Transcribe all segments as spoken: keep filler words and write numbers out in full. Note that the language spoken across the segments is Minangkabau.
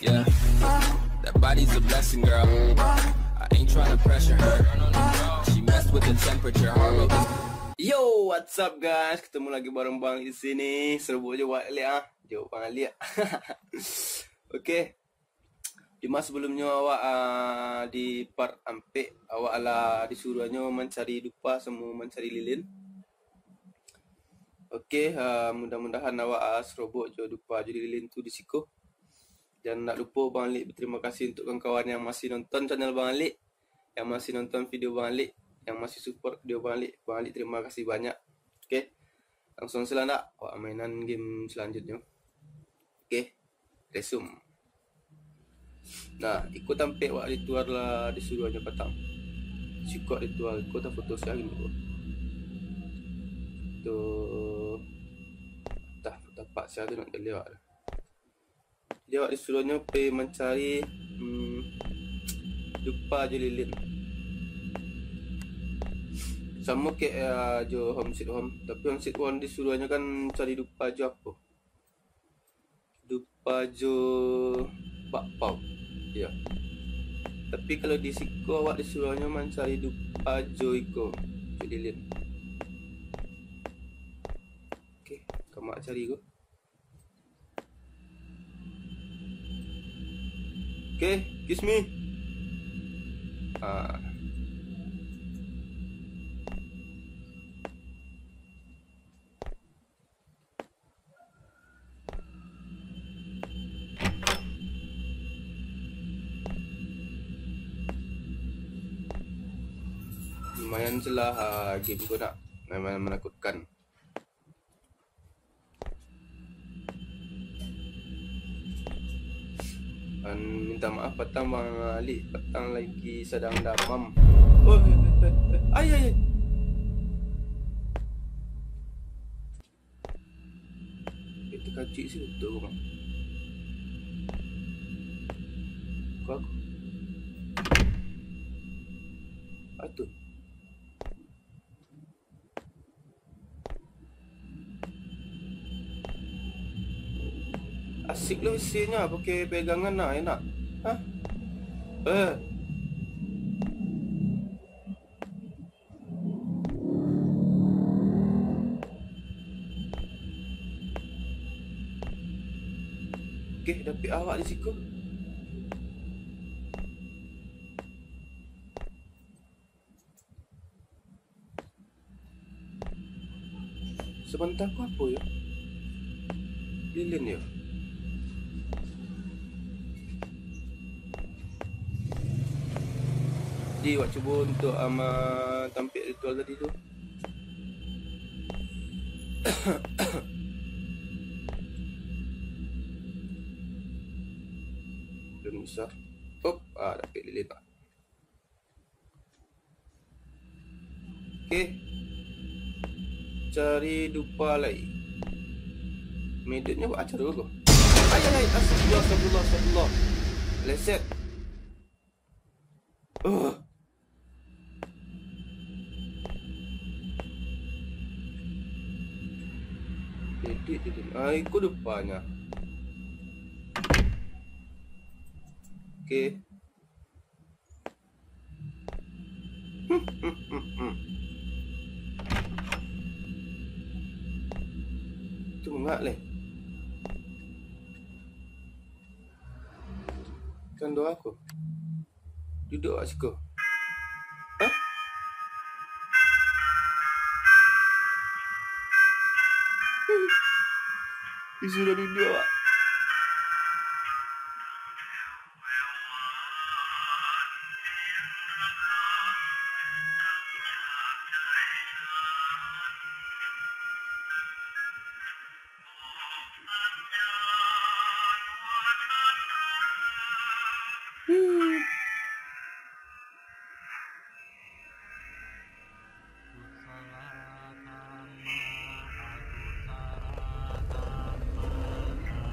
Yeah, that body's a blessing, girl. I ain't tryna pressure her. She messed with the temperature, heart rate is Yo, what's up guys? Ketemu lagi bareng Bang di sini. Serobok jo Bang Alik ah. Jo Bang Alik. Oke. Di mas sebelumnyo awak ah, di part ampek awak lah disuruahnyo mancari dupa samo mancari lilin. Oke, ah, mudah-mudahan awak ah, serobok jo dupa jo lilin tu di siko. Jan ndak lupo Bang Alik berterima kasih untuk kawan-kawan yang masih nonton channel Bang Alik, yang masih nonton video Bang Alik, yang masih support video Bang Alik. Bang Alik terima kasih banyak. Oke, langsung sajo lah ndak, awak mainan game selanjutnyo. Oke, resume. Nah, iko tampek wak ritual lah disuruahnyo patang. Siko ritual, iko tafoto sia gini ko. Tu, tah, tapak sia tu nak dilihat. Jadi awak disuruahnyo pai mancari, hmm, dupa jo lilin. Samo kek, eh, jo Home Sweet Home, tapi Home Sweet Home disuruahnyo kan cari dupa jo apo? Dupa jo bakpao. Iyo. Tapi kalau di siko awak disuruahnyo mancari dupa jo iko, jo lilin. Oke, kamak cari ko. Oke, kiss me. Ah. Lumayan sih lah, ah, game ko nak lumayan menakutkan. An, minta maaf, patang Bang Alik, patang lagi sadang damam. Oh, eh, eh, eh, eh. Ai, ai, ai. Eh, takajik sih betul, Bang. Kau aku. Atuh. Asik lo isinya, pakai pegangan nah, enak. Hah? Eh. Oke, dapik awak di siko. Sabanta ko apo yo? Lilin yo? Jadi, wak cubo untuak ama tampek ritual tadi tu. Belum bisa. Hop, ah, dapik lilin, Pak. Oke. Cari dupa lai. Medetnyo buat acara ko. Ai, ai, ai, astagfirullah, astagfirullah, astagfirullah. Leset. Uh. Edit, edit. Ah, iko dupanyo. Oke. Tu mangak leh. Kan doa ko. Duduk awak siko. Hah? Disuruh duduk awak.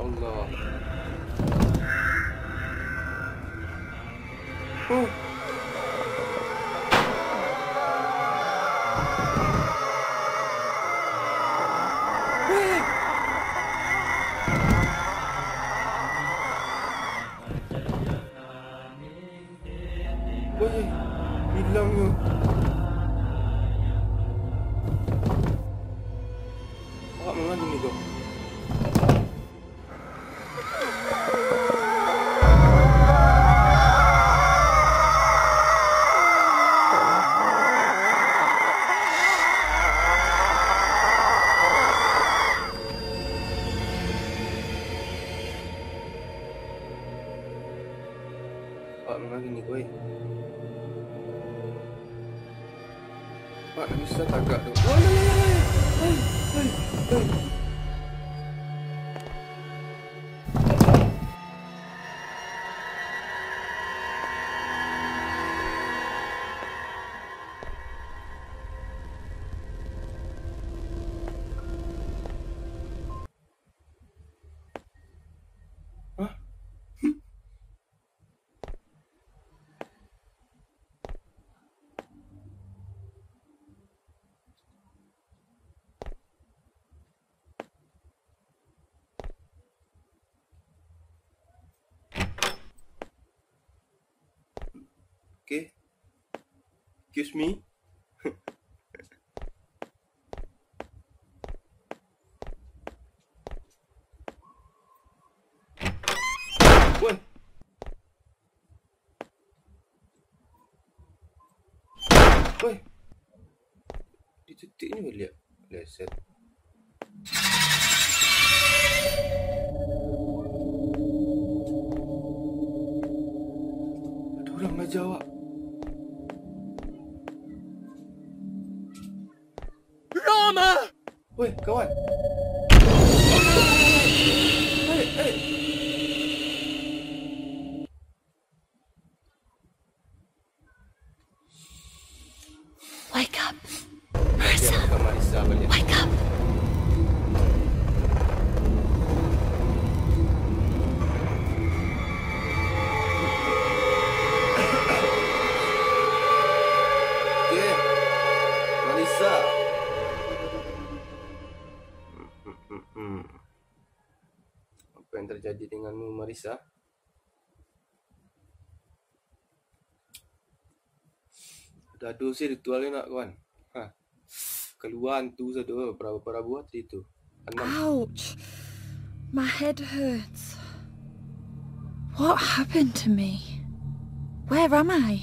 Allah. Huh. Pak, mangah gini, woi. Pak, bisa tagak tu. Woi, woi, woi, woi. Woi, woi, woi. Hah? Okay. Excuse me. Woi. Woi. Ditutup ni baliak. Leset. Ada urang lah jawab. Rama! Woi, kawan. Hei, hei. Wake up. Marissa. Wake up. Okay. Marissa. Apa yang terjadi denganmu, Marissa? Ado-ado se ritual ni nak, kawan. Ha. Kalua hantu sado, parabu-parabu tadi tu. Anam. Ouch. My head hurts. What happened to me? Where am I?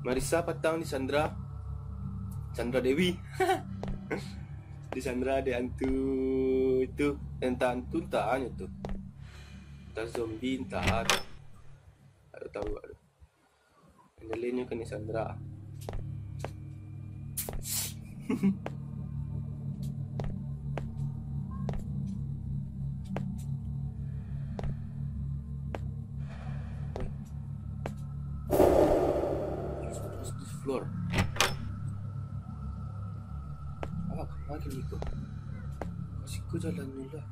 Marissa patang disandra, Sandra Dewi. Disandra dek hantu itu, entah hantu, entah apo tu. Entah zombie, entah apo. Dak tahu, dak tahu. Andalinyo kena sandra. Floor. Awak kama kini ko? Ka siko jalannyo lah.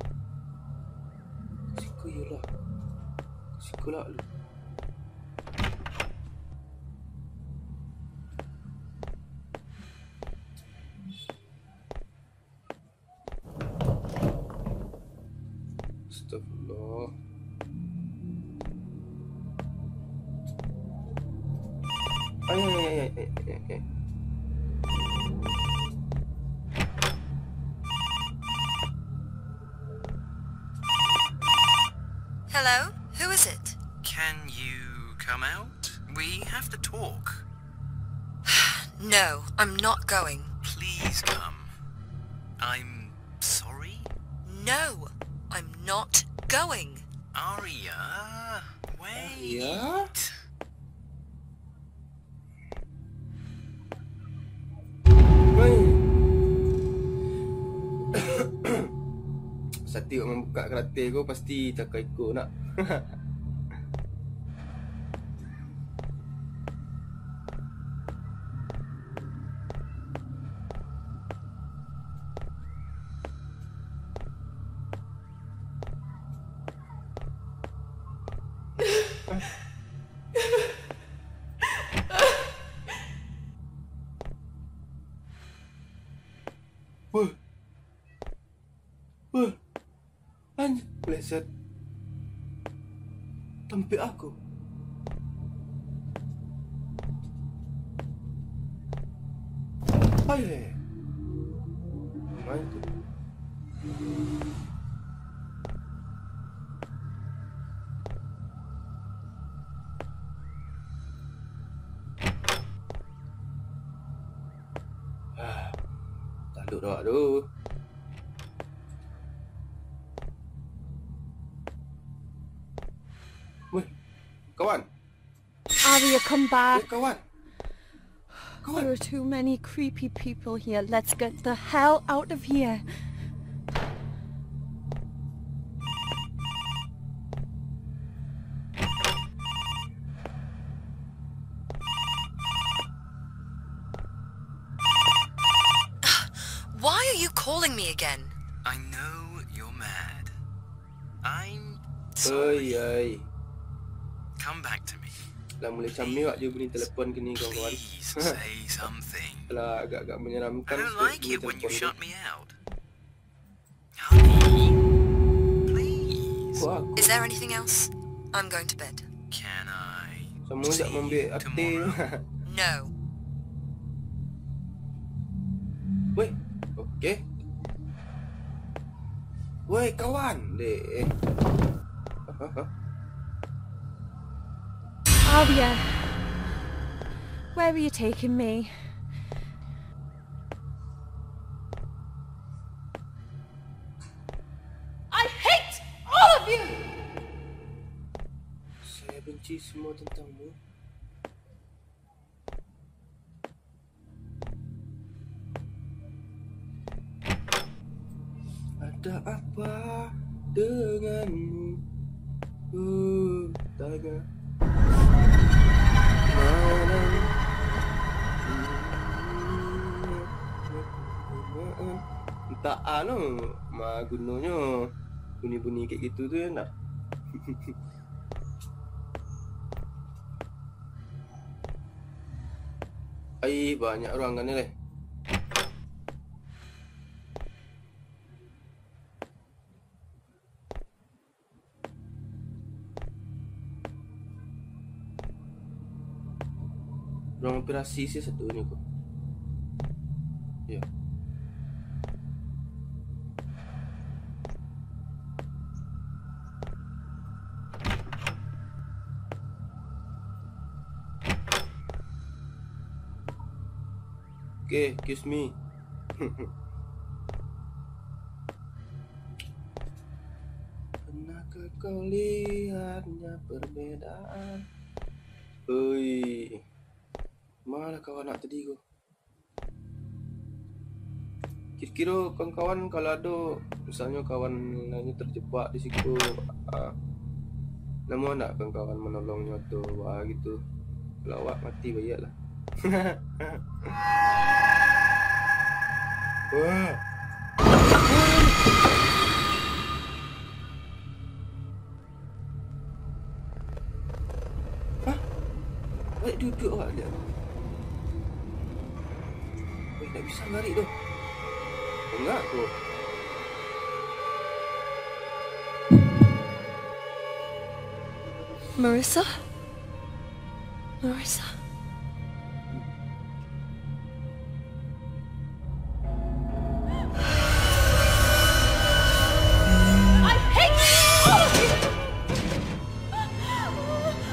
Ka siko iyolah. Ka siko lah lu. Astagfirullah. Ay, ay, ay, ay, ay, ay, ay. Hello? Who is it? Can you come out? We have to talk. No, I'm not going. Please come. I'm sorry? No, I'm not going. Aria, wait. Aria? Woi. Satiok mambukak karateh ko, pasti takai ko nak. Wah. Wah. Anj-, pleset. Tampek aku. Hai, hai. Main tu. Dah tu. Weh, kawan. Arya, come back. Weh, kawan. Kawan. There are too many creepy people here. Let's get the hell out of here. Why are you calling me again? I know you're mad. I'm sorry. Oi, oi. Come back to me. Lah mulai camir awak jo bunyi telepon kini, kawan-kawan. Please say something. Lah agak-agak menyeramkan sikit bunyi telepon tu. I don't like it when you shut me out. Honey, please. Wah, aku. Is there anything else? I'm going to bed. Can I see you tomorrow? Samo jak mambiak ati. No. Weh, oke. Weh, kawan, deh. Arya, where are you taking me? I hate all of you! Saya benci semua tentangmu. Ada apa denganmu? Uh, tanya. Malam. Entah anu, ma gunonyo bunyi-bunyi kayak gitu tu, ya ndak? Ai, banyak urang kan ni, leh. Ruang operasi sih satunya kok. Ya. Oke, kiss me. Pernahkah kau lihatnya perbedaan? Oi, malah kawan nak tadi ko. Kiro-kiro kawan-kawan kalau ado, misalnyo kawan lainyo terjebak di siko, ah, namo ndak kawan-kawan manolongnyo atau wah gitu? Kalau awak mati baiak lah. Wah. Hah? Baliak duduak awak liak. Eh, tak bisa lari tu. Bengak tu. Marissa? Marissa? I hate all of you!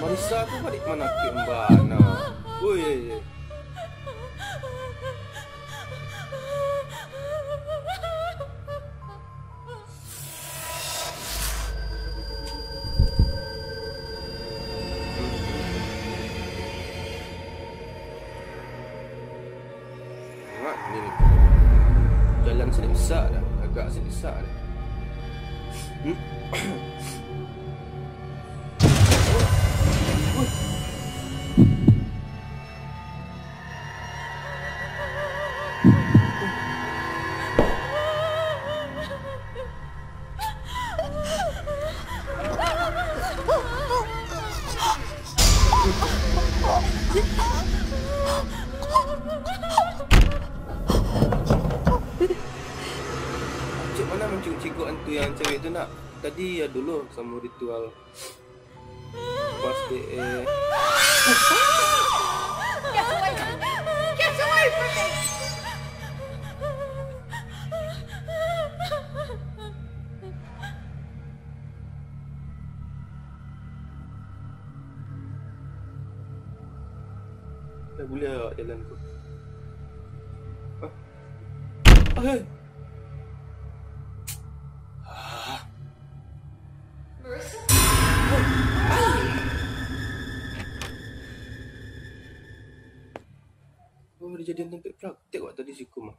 Marissa tu baliak manakik bana. Woi, woi, woi. Mak, ni, ni. Jalan saketek besak dah, agak saketek besak dah. Hmm? Cik, mana mancik-cik hantu yang cewek tu nak? Tadi ya dulu sama ritual. Pas de, eh. Get away from me! Get away from me! Tak boleh awak jalan tu. Hah? Hei. Ah. Oh, dijadian tampek praktek wak tadi siko mah.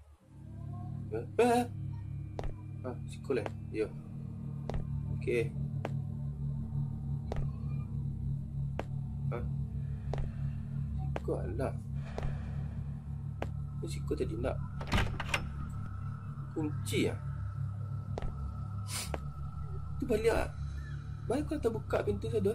Eh, eh. Ah, siko lai. Yo. Oke. Ah. Siko alah. Ni siko tadi nak. Kunci ah. Tu baliak ah. Baliak ka tabuka pintu sado.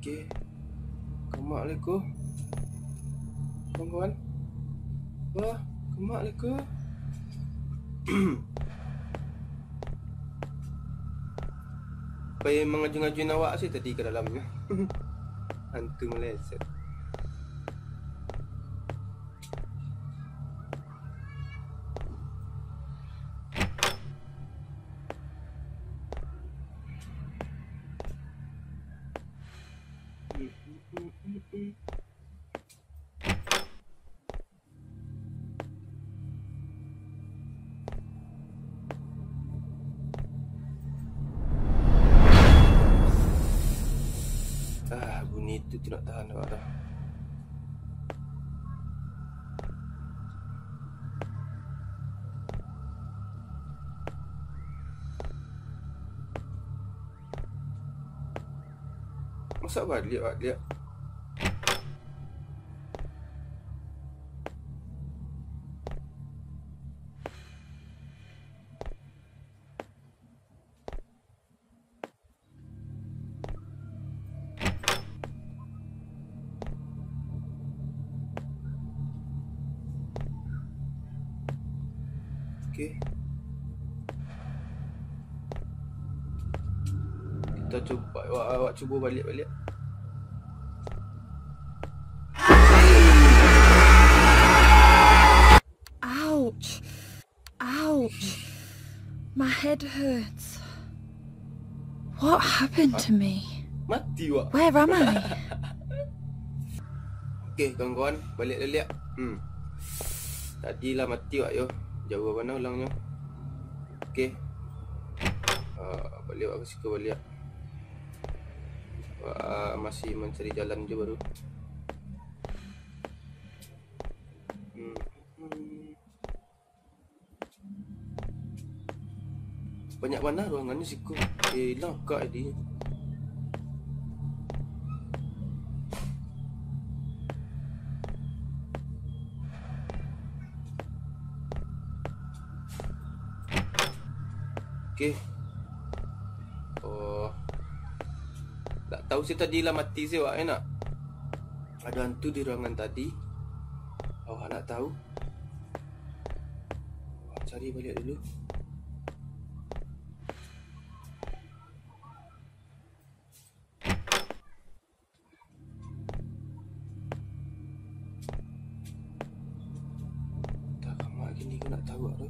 Oke. Kamak lai ko. Kawan-kawan. Wah, kamak lai ko. Pai mangaju-ngajuin awak sih tadi ka dalamnyo. Hantu meleset. Ah, bunyi tu tidak tahan awak dah. Masak baliak, baliak. Oke. Kita cuba, awak, awak cuba baliak-baliak. Ouch. Ouch. My head hurts. What happened to me? Mati wak. Where am I? Oke, kawan-kawan, baliak-baliak. Hmm. Tadi lah mati wak yo. Jauah bana ulangnyo. Oke. Ah, baliak wak ka siko baliak. Wak masih mancari jalan jo baru. Hmm. Hmm. Banyak bana ruangan ni siko. Eh, ilang akak tadi. Oke. Oh. Tak tahu sih tadi lah mati sih wak, eh, nak. Ada hantu di ruangan tadi. Awak nak tahu? Cari baliak dulu. Dah lama gini kau nak tahu tu.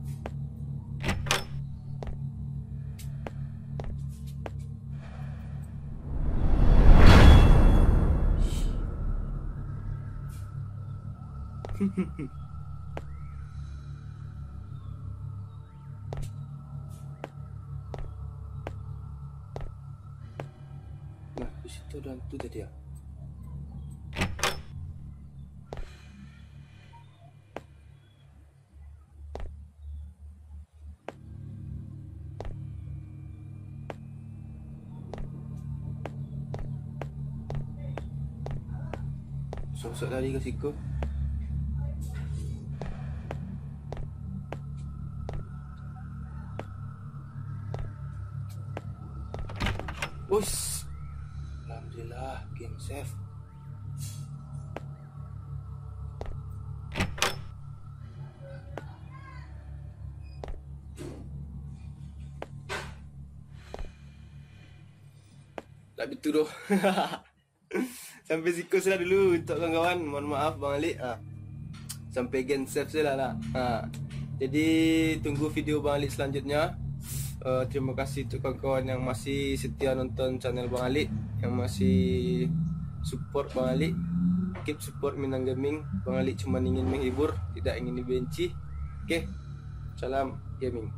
Nah, di situ ada hantu tadi, ah. Sosok lari ka siko. Ush. Alhamdulillah, game save. Tak betul doh. Sampai siko salah dulu untuk kawan-kawan. Mohon maaf, Bang Alik. Ah. Sampai gen save sajo lah. Ha. Jadi tunggu video Bang Alik selanjutnya. Uh, terima kasih untuk kawan-kawan yang masih setia nonton channel Bang Alik, yang masih support Bang Alik. Keep support Minang Gaming. Bang Alik cuma ingin menghibur, tidak ingin dibenci. Oke, salam gaming.